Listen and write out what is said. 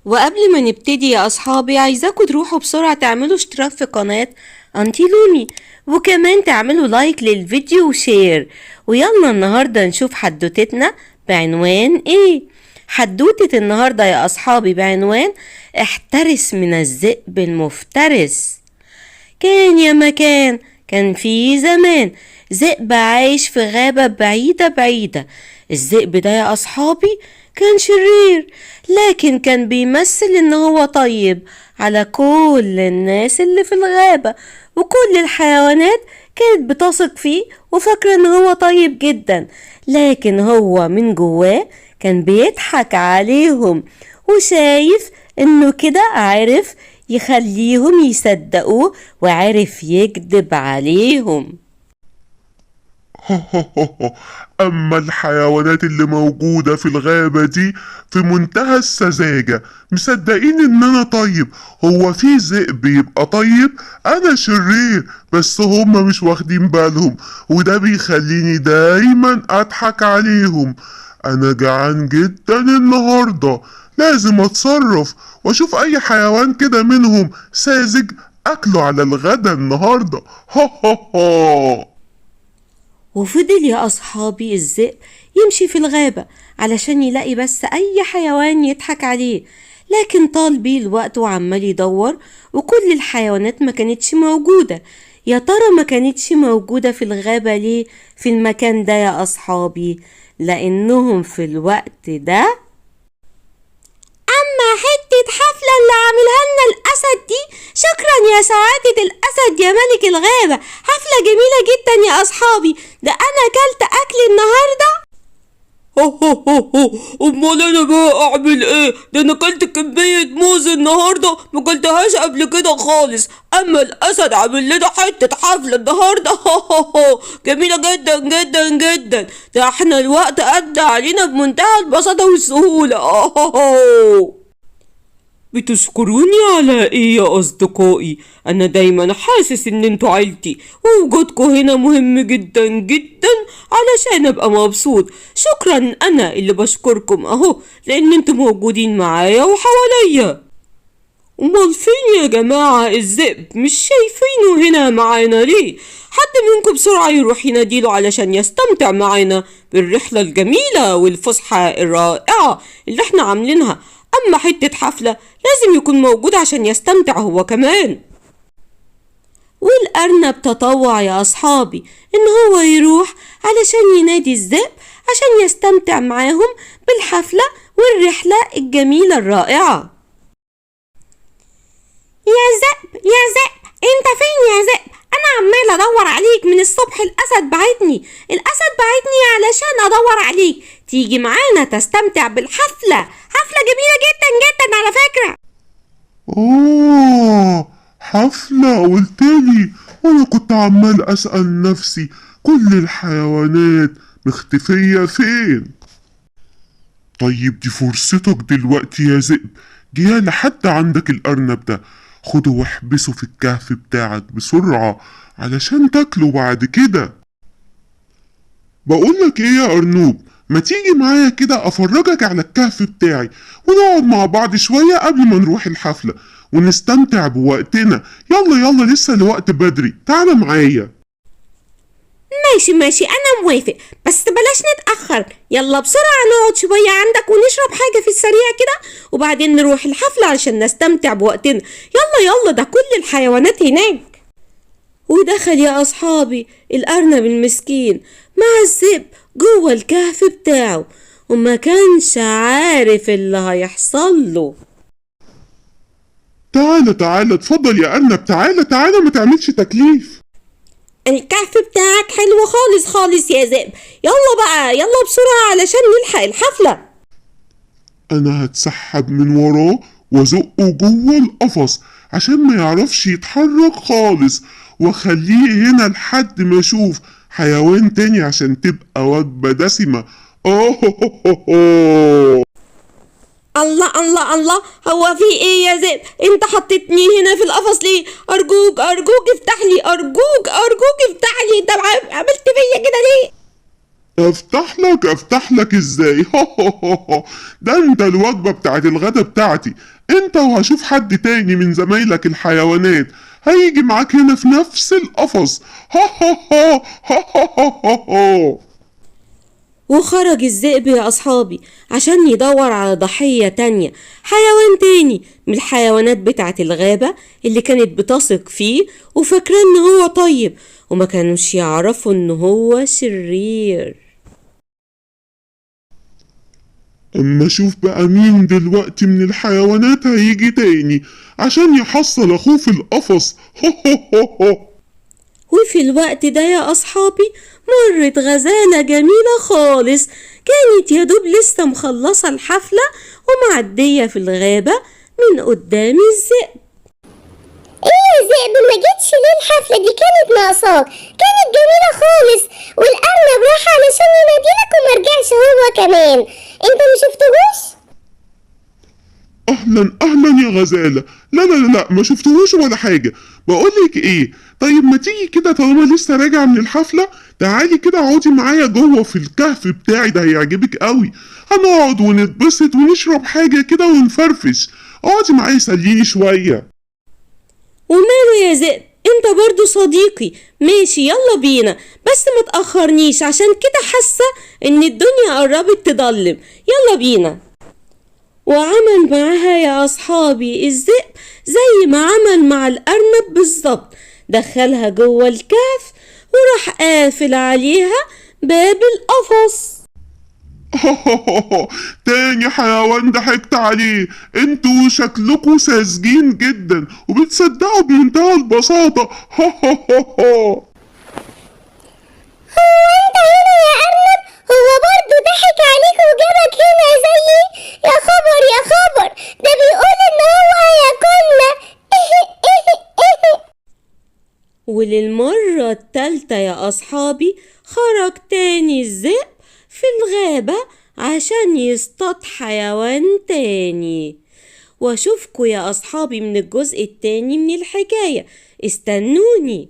وقبل ما نبتدي يا أصحابي عايزاكم تروحوا بسرعة تعملوا اشتراك في قناة أنتي لومي، وكمان تعملوا like للفيديو و share. ويلا النهاردة نشوف حدوتتنا بعنوان ايه. حدوتة النهاردة يا أصحابي بعنوان احترس من الذئب المفترس. كان يا مكان، كان في زمان ذئب عايش في غابة بعيدة بعيدة. الذئب ده يا أصحابي كان شرير، لكن كان بيمثل إن هو طيب على كل الناس اللي في الغابة، وكل الحيوانات كانت بتثق فيه وفاكرة إن هو طيب جدا، لكن هو من جواه كان بيضحك عليهم وشايف إنه كده عرف يخليهم يصدقوه وعرف يكذب عليهم. أما الحيوانات اللي موجودة في الغابة دي في منتهى السذاجة، مصدقين إن أنا طيب. هو في ذئب يبقى طيب؟ أنا شرير، بس هما مش واخدين بالهم، وده بيخليني دايما أضحك عليهم. أنا جعان جدا النهاردة، لازم أتصرف وأشوف أي حيوان كده منهم ساذج أكله على الغدا النهاردة. ها ها ها. وفضل يا أصحابي الذئب يمشي في الغابة علشان يلاقي بس أي حيوان يضحك عليه، لكن طال بيه الوقت وعمال يدور وكل الحيوانات ما كانتش موجودة. يا ترى ما كانتش موجودة في الغابة ليه في المكان ده يا أصحابي؟ لأنهم في الوقت ده أما حتة حفلة اللي عاملها لنا الأسد دي، شكرا يا سعادة الأسد يا ملك الغابة، حفلة جميلة جدا يا أصحابي، ده أنا أكلت أكل النهاردة. هو هو هو، امال انا بقى اعمل ايه؟ ده انا اكلت كمية موز النهاردة ما اكلتهاش قبل كده خالص. اما الاسد عامل لنا حتة حفلة النهاردة. هو هو هو، جميلة جدا جدا جدا، ده احنا الوقت عدى علينا بمنتهى البساطة والسهولة. هو هو هو. بتشكروني على ايه يا اصدقائي؟ انا دايما حاسس ان انتوا عيلتي، ووجودكوا هنا مهم جدا جدا علشان ابقى مبسوط. شكرا، انا اللي بشكركم اهو لان انتوا موجودين معايا وحواليا. امال فين يا جماعة الذئب؟ مش شايفينه هنا معانا ليه؟ حد منكم بسرعة يروح يناديله علشان يستمتع معانا بالرحلة الجميلة والفسحة الرائعة اللي احنا عاملينها. أما حتة حفلة لازم يكون موجود عشان يستمتع هو كمان. والأرنب تطوع يا أصحابي إن هو يروح علشان ينادي الذئب عشان يستمتع معاهم بالحفلة والرحلة الجميلة الرائعة. يا ذئب يا ذئب، انت فين يا ذئب؟ انا عمال ادور عليك من الصبح، الاسد بعتني، الاسد بعتني علشان ادور عليك، تيجي معانا تستمتع بالحفلة، حفلة جميلة جدا جدا على فكرة. حفلة قلتلي، وأنا كنت عمال أسأل نفسي كل الحيوانات مختفية فين. طيب دي فرصتك دلوقتي يا ذئب، جه لحد عندك الأرنب ده، خده واحبسه في الكهف بتاعك بسرعة علشان تاكله بعد كده. بقولك ايه يا أرنوب، ما تيجي معايا كده أفرجك على الكهف بتاعي ونقعد مع بعض شوية قبل ما نروح الحفلة ونستمتع بوقتنا. يلا يلا، لسه الوقت بدري، تعالى معايا. ماشي ماشي، أنا موافق، بس بلاش نتأخر، يلا بسرعة نقعد شوية عندك ونشرب حاجة في السريع كده وبعدين نروح الحفلة عشان نستمتع بوقتنا. يلا يلا، ده كل الحيوانات هناك. ودخل يا أصحابي الأرنب المسكين مع الذئب جوه الكهف بتاعه، وما كانش عارف اللي هيحصل له. تعالى تعالى، اتفضل يا أرنب، تعالى تعالى، ما تعملش تكليف. الكهف بتاعك حلو خالص خالص يا ذئب، يلا بقى يلا بسرعة علشان نلحق الحفلة. أنا هتسحب من وراه وازقه جوه القفص عشان ما يعرفش يتحرك خالص، واخليه هنا لحد ما اشوف حيوان تاني عشان تبقى وجبة دسمة. أوه. الله الله الله، هو في ايه يا ذئب؟ انت حطيتني هنا في القفص ليه؟ ارجوك ارجوك افتح لي، ارجوك ارجوك افتح لي، انت عملت فيا كده ليه؟ افتح لك؟ افتح لك ازاي؟ ده انت الوجبة بتاعت الغدا بتاعتي انت، وهشوف حد تاني من زمايلك الحيوانات هيجي معاك هنا في نفس القفص. وخرج الذئب يا أصحابي عشان يدور على ضحية تانية، حيوان تاني من الحيوانات بتاعت الغابة اللي كانت بتثق فيه وفاكرة إن هو طيب، وما كانوش يعرفوا إن هو شرير. اما اشوف بقى مين دلوقتي من الحيوانات هيجي تاني عشان يحصل اخوه في القفص. وفي الوقت ده يا أصحابي مرت غزالة جميلة خالص، كانت يا دوب لسه مخلصة الحفلة ومعدية في الغابة من قدام الذئب. ايه يا ذئب، ما جيتش ليه؟ الحفلة دي كانت ناقصاك، كانت جميلة خالص، والأرنب راح علشان يناديلك وما رجعش هو كمان، انت ما شفتهوش؟ اهلا اهلا يا غزالة. لا لا لا لا، ما شفتهوش ولا حاجة. بقولك ايه، طيب ما تيجي كده طالما لسه راجعة من الحفلة، تعالي كده اقعدي معايا جوه في الكهف بتاعي ده، هيعجبك قوي. هنقعد ونتبسط ونشرب حاجة كده ونفرفش. اقعدي معايا سليني شوية. وماله يا ذئب، انت برضو صديقي، ماشي يلا بينا، بس ما تأخرنيش عشان كده حاسة ان الدنيا قربت تضلم، يلا بينا. وعمل معاها يا أصحابي الذئب زي ما عمل مع الأرنب بالظبط، دخلها جوه الكهف وراح قافل عليها باب القفص. تاني حيوان ضحكت عليه. انتوا شكلكوا ساذجين جدا وبتصدقوا بمنتهى البساطة. هو انت هنا يا أرنب؟ هو برضه ضحك عليك وجابك هنا زيي؟ يا خبر يا خبر، ده بيقول ان هو هياكلنا. وللمرة التالتة يا أصحابي خرج تاني الذئب في الغابة عشان يصطاد حيوان تاني. واشوفكوا يا أصحابي من الجزء التاني من الحكاية، استنوني.